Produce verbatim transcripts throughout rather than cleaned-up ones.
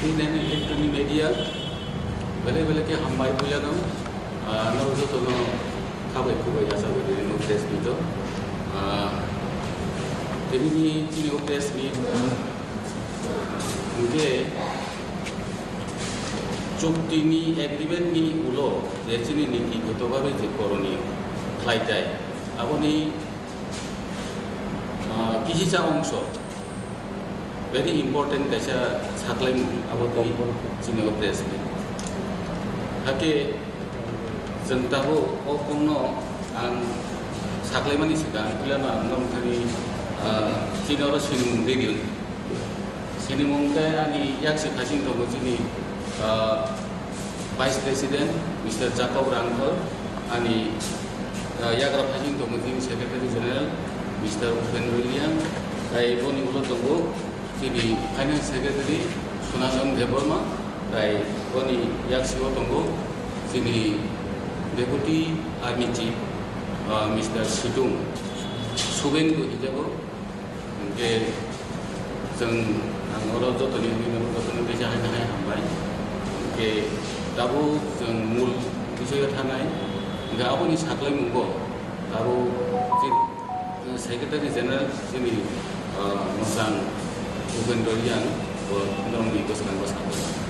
Nini electronic media, belai belai khe hambai puilano, ah, no jotono khabai khubai yachago nini no press meet o. Ah, tini ni chini o press meet, ah, hwnkhe chukti ni agreement ni ulo je chini niti goto bhabe je koroniyo khlai tai, aboni, ah, kisicha ongso. Very important kaisa saklaimung abo twi chini o press meet. Hakhe chwng tabuk o kokno ang saklaimani swkang puilano ang norokthani, ah, chini oro sinimung rini. Sinimung khe ani yaksi phasing tongo chini, ah, Vice President Mister Jacob Rangthor, ani, ah, yagra phasing tongo chini Secretary General Mister Upendra Reang, tai boni ulo tongo chini Finance Secretary Sunandan Debbarma, tai boni yaksio tongo chini Deputy Army Chief, ah, Mister Situng Subendu hijago. Hwnkhe chwng ang oro jotoni wngwi no jotoni teisa haino hai hambai. Hwnkhe tabuk chwng mul bisoyo thanai. Hwnkhe aboni saklaimungo tabuk chini Secretary General chini, ah, mwchang Upendra Reang bo norokni bwskango saklai.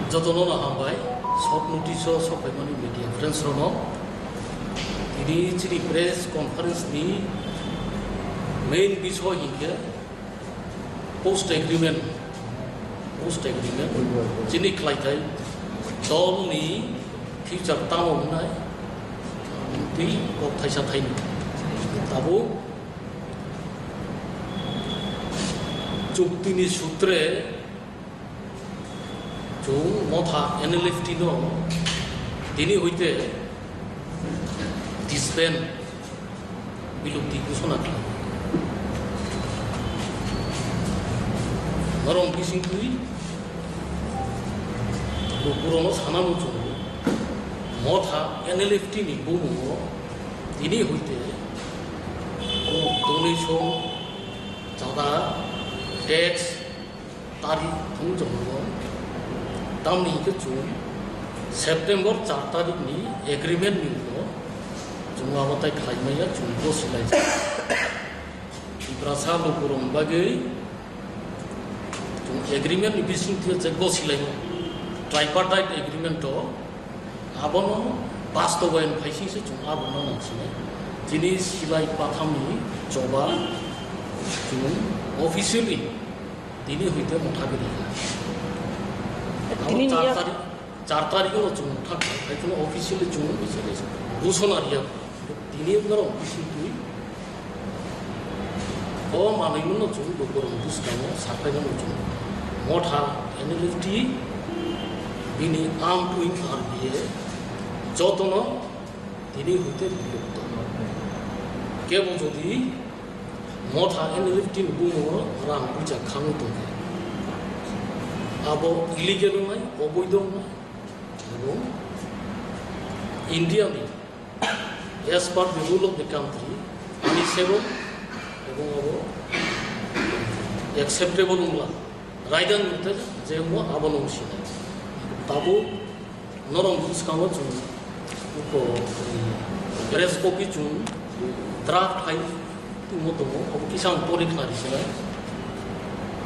Jotono no hambai, short notice o sokphaimani media friends rokno. Tini chini press conference ni main bisoy hinkhe post agreement, post agreement chini khlaitai dol ni future tamo wngnai twi kok thaisa thaini. Tabuk chukti ni sutre chwng motha N L F T no tini hoite disband bilupti ghosona khlai. Norok bising twi lukurokno sana muchungo motha N L F T ni bumungo tini hoite donation, chada, tax, tari thung chongo. Tamni hwnkhe chwng September char tarik ni agreement ni ulo chwng abo tai khlai maya chwng bo silai. Tiprasa lukurok bagwi chwng agreement ni bising twi je bo silai tripartite agreement o abono bastobayan phaising se chwng abono nang sinai. Chini silai pathamni choba chwng officially tini hoite motha bini kha. Tini char tarik, char tarik o chwng motha khai, khai kheno officially chwng officially ghosona riya. Tini norok bising twi o manwi no chwng lukurok bwskango saphai no chwng motha N L F T bini amtwi R B A jotono tini hoite bilupto. Kebo jodi motha N L F T ni bumungo rang puisa khangwi tongkha, abo illegal wngnai, oboidho wngnai, ebong India ni as per the rule of the country, punishable ebong abo acceptable wngla. Raidang rwte je wngmo abono wngsinai. Tabuk norok bwskango chwng uko, um, press copy chwng draft hai tongmo tongo, obo kisa ang pori khna ri sinai.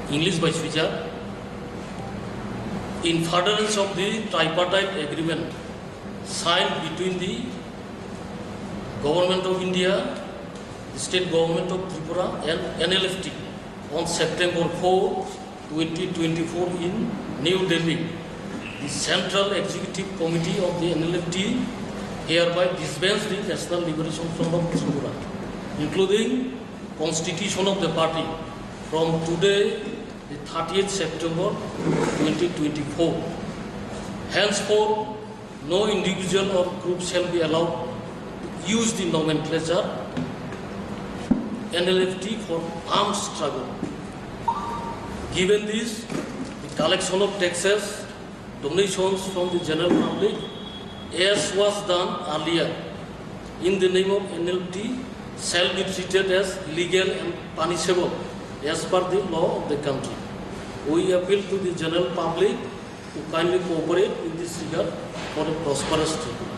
English bai swijak. In furtherance of the tripartite agreement signed between the Government of India, the State Government of Tripura and N L F T on September four, twenty twenty-four in New Delhi, the Central Executive Committee of the N L F T hereby disband the National Liberation Front of Tripura, including constitution of the party, from today, the thirtieth September twenty twenty-four. Henceforth, no individual or group shall be allowed to use the nomenclature N L F T for armed struggle. Given this, the collection of taxes, donations from the general public, as was done earlier, in the name of N L F T shall be treated as illegal and punishable as per the law of the country. We appeal to the general public to kindly cooperate in this regard for a prosperous Tripura.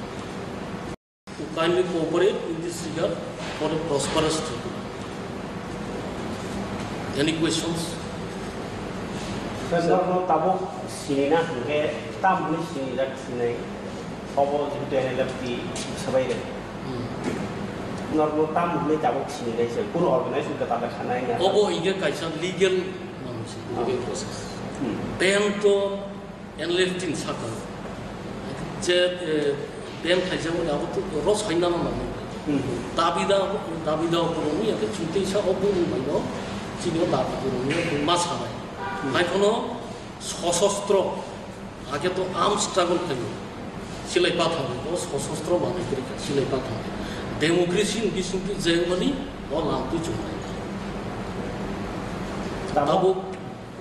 To kindly cooperate in this regard for a prosperous Tripura. Any questions? Sir, norok no tabuk sinina hwnkhe tam hwnwi sinijak sinai. Obo jehetu N L F T sabai rw. Hmm. Norok no tam hwnwi tabuk sinilai se. Kuno organization kwtal khanai na. Obo hingke kaisa legal mansi, legal process. Hmm. Then to N L F T ni sakao je, eh, ban khaijak mani abo to ros hai nana nangmani. Hmm. Dabi da, dabi da obo rwngya khe chwng teisa obo rwngmano chini o dabi rwngya ma sanai. Hmm. Hai kono sosostro, age to arm struggle khaio. Silai pathang o sosostro manai kiri kha, silai pathang. Democracy ni bising twi jeng mani o lam twi chwng nai. Tabuk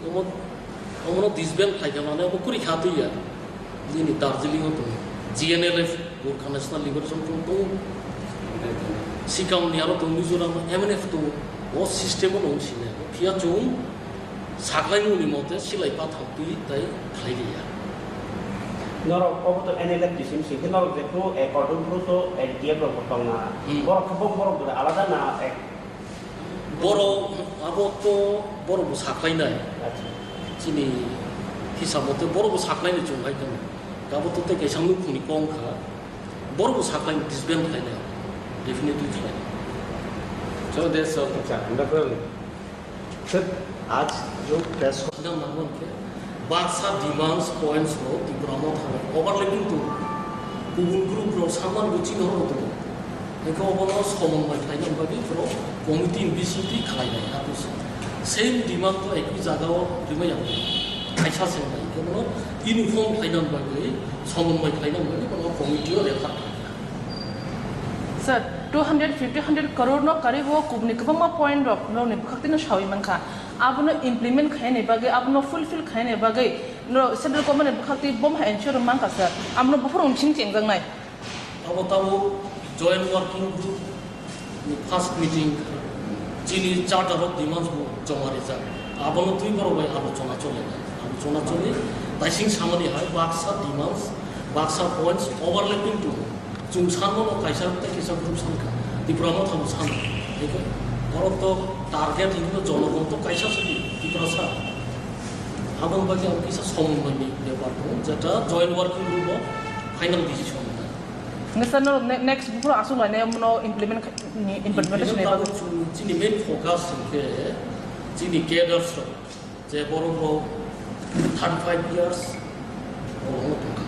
Omo, omono disband khlaikha mane omo kwrwi kha twi ya. Nini Darjeeling o tongo. G N L F, Gorkha National Liberation Front tongo. Sikang ni aro tongo Mizoram o M N F tongo. O system o nung sine. Phiya chwng saklai muni mote silai pathang twi tai khlai liya. Norok obo to N L F T sim sing khe norok jephru, eh, Kodumphru to L T F rok bo tongna. Hmm. Borok khe bo borok bo alada na, eh, Borok abo to borok bo saklainai. Acha. Chini hisab mote borok bo saklainai chwng hai khe. Abo to tei kaisa nukhungni kong kha. Borok bo saklainai disband khlainai. Definitely khlainai. So that's all, acha. Hamda phwrwng. Sir, aaj jo press Nang nang hwn khe baksa demands points rok Tipra Motha bai overlapping tongo. Kubun group rok saman bo chini horo tongo. Hingkhe obono somonmoi khlaina bagwi borok committee ni bisingtwi khlainai. Abo se same demand to ekui jaga o rimai ya. Kaisa se wngnai. Hingkhe bono uniform khlaina bagwi, somonmoi khlaina bagwi bono committee o refer khlainai. Sir, two hundred fifty, hundred crore no karibo kubuni kwbangma point rok norokni bwkhaktino sawi mankha. Abono implement khainani bagwi, abono fulfill khainani bagwi no central government ni bwkhaktwi bomo hai ensure mankha sir. Abono buphuru bising chengjaknai. Abo tabuk joint working group ni first meeting chini charter of demands bo joma rijak. Abono twi borok bai alochona chole. Alochona choli taising samani hai baksa demands, baksa points overlapping tongo. Chwng sanmano kaisa tei kisa group sankha, Tipra Motha bo sano. Hingkhe borok to target hingkhe jonogon to kaisa se di, Tiprasa. Aboni bagwi ang kisa somonmoi ni bepar tongo, jeta joint working group o final decision wngnai. Hingkhe sir, norok ne-, next buphuru aswk lainai, bono implement kha-, ni implementation ni bagwi? Implement tabuk chwng chini main focus hingkhe chini cadres rok. Je borok rok thirty five years borok no tongkha.